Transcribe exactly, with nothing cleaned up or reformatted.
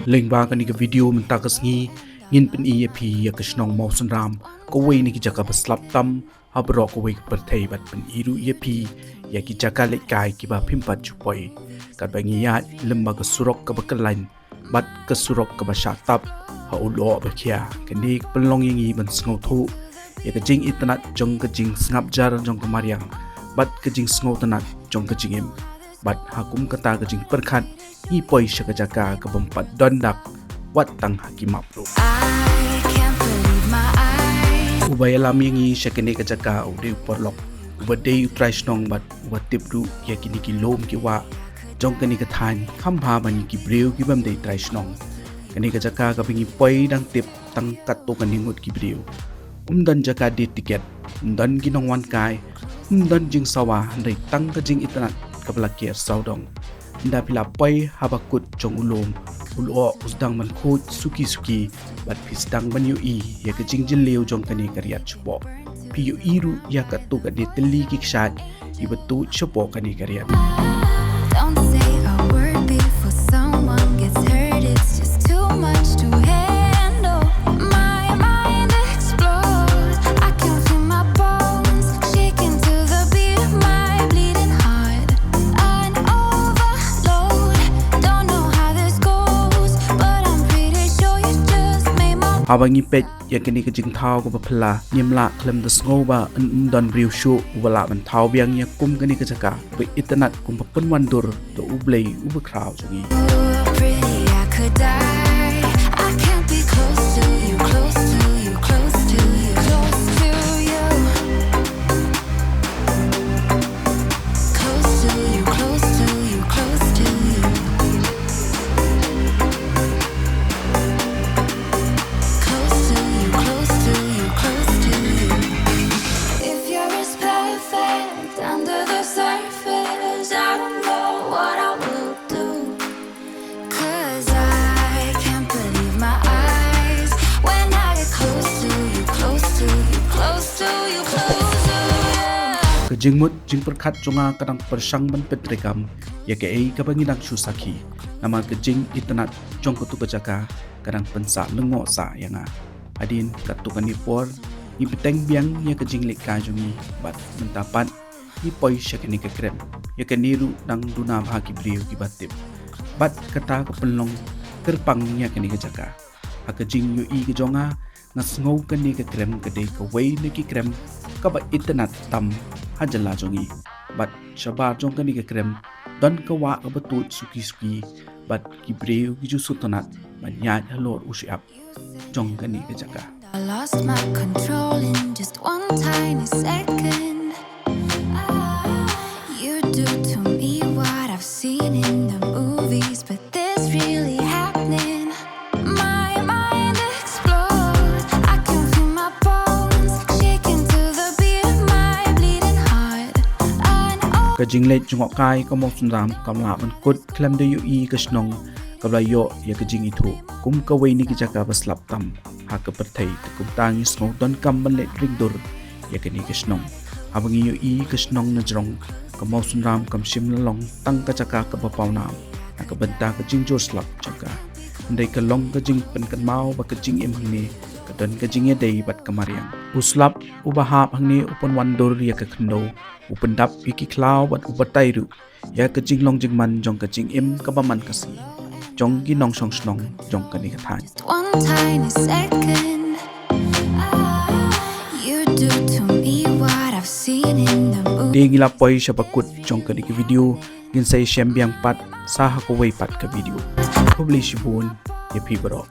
Lyngba kane ka video mynta ka sngi, ngin pyni ïa phi ïa ka shnong Mawsynram, kawei na ki jaka ba slap tam ha baroh kawei ka pyrthei, bad pyni ruh ïa phi ïa ki jaka leit kai kiba phim pat ju poi. Katba ngi ïaid lem bad ka surok kaba khlaiñ bad ka surok kaba shah tap ha u lyoh ba khia, kane ka pynlong ïa ngi ban sngewthuh ïa ka jingitynnad jong ka jingsngap jar jong ka mariang bad ka jingsngewtynnad jong ka jingim. Bad ha kum kata ka jingpyrkhat, ngi poi sha ka jaka kabym pat don dak wat tang ha ki map ruh. I can't believe my eyes. Uba ïalam ïa ngi sha kane ka jaka u dei u paralok uba dei u trai shnong bad uba tip ruh ïa kine ki lum ki wah jong kane ka thaiñ, kham bha ban ïa ki briew kibym dei trai shnong. Kane ka jaka kaba ngi poi dang tip tang katto katne ngut ki briew. Ym don jaka die tiket, ym don ki nongwan kai, ym don jingsawa, hynrei tang ka jingitynnad kaba la ker sawdong. Ynda phi la poi ha bakut jong u lum, u lyoh u sdang ban khuid suki suki, bad phi sdang ban ïohi ïa ka jingjylliew jong kane ka riat shapoh. Phi ïohi ruh ïa katto katne tylli ki kshaid kiba tuid shapoh kane ka riat. Don't say a word before someone gets hurt. It's just too much to handle. My mind explodes. I can feel my bones shaking to the beat of my bleeding heart. An overload. Don't know how this goes, but I'm pretty sure you just made my Haba ngi peit ïa kane ka jingthaw kaba phylla, ngim lah khlem da sngew ba yn ym don briew shuh uba lah ban thaw biang ïa kum kane ka jaka ba itynnad kumba pynwandur da U Blei uba khraw jong ngi. Pretty, I could die. I can't be close to you, close to you, close to you, close to you. Close to you, close to you, close to you. Close to you, close to you, close to you. If you're as perfect under the surface, I don't know what I will do. 'Cause I can't believe my eyes when I get close to you, close to you, close to you, close to you. Ka jingmut jingpyrkhat jong nga ka dang pyrshang ban pyntreikam ïa kaei kaba ngi dang shu sakhi. Namar ka jingitynnad jong katu ka jaka ka dang pynsah lyngngoh sah ïa nga. Hadien katto katne por ngi bteng biang ïa ka jingleit kai jong ngi bad mynta pat ngi poi sha kane ka krem. Ïa kane ruh dang duna bha ki briew kiba tip. Bad kata ka pynlong kyrpang ïa kane ka jaka. Ha ka jingïohi ka jong nga, nga sngew kane ka krem ka dei kawei na ki krem kaba itynnad tam ha jylla jong ngi. Bad shabar jong kane ka krem don ka wah kaba tuid suki suki bad ki briew ki ju sngewtynnad ban ïaid halor u shyiap jong kane ka jaka. I lost my control in just one tiny second. Ah, you do to me what I've seen in the movies, but this really happening. My mind explodes. I can feel my bones shaking to the beat of my bleeding heart. An Ka jingleit jngohkai ka Mawsynram kam lah ban kut khlem da ïohi ka shnong kaba la ïoh ïa ka jingithuh kum kawei na ki jaka ba slap tam ha ka pyrthei. Te kumta ngi sngew donkam ban leit ring dur ïa kane ka shnong. Haba ngi ïohi ka shnong na jrong, ka Mawsynram kam shym la long tang ka jaka kaba pawnam na ka bynta ka jingjur slap jong ka. Hynrei ka long ka jingpynkynmaw ba ka jingim hangne ka don ka jingïadei bad ka mariang. U slap uba hap hangne u pynwandur ïa ka khyndew, u pyndap ïa ki khlaw bad u batai ruh ïa ka jinglong jingman jong ka jingim kaba man ka sngi jong ki nongshong shnong jong kane ka thaiñ. One tiny second, you do to me what I've seen in the movies. Te ngi la poi sha bakut jong kane ka video, ngin sa ïashem biang pat sa ha kawei pat ka video. Khublei shibun ïa phi baroh.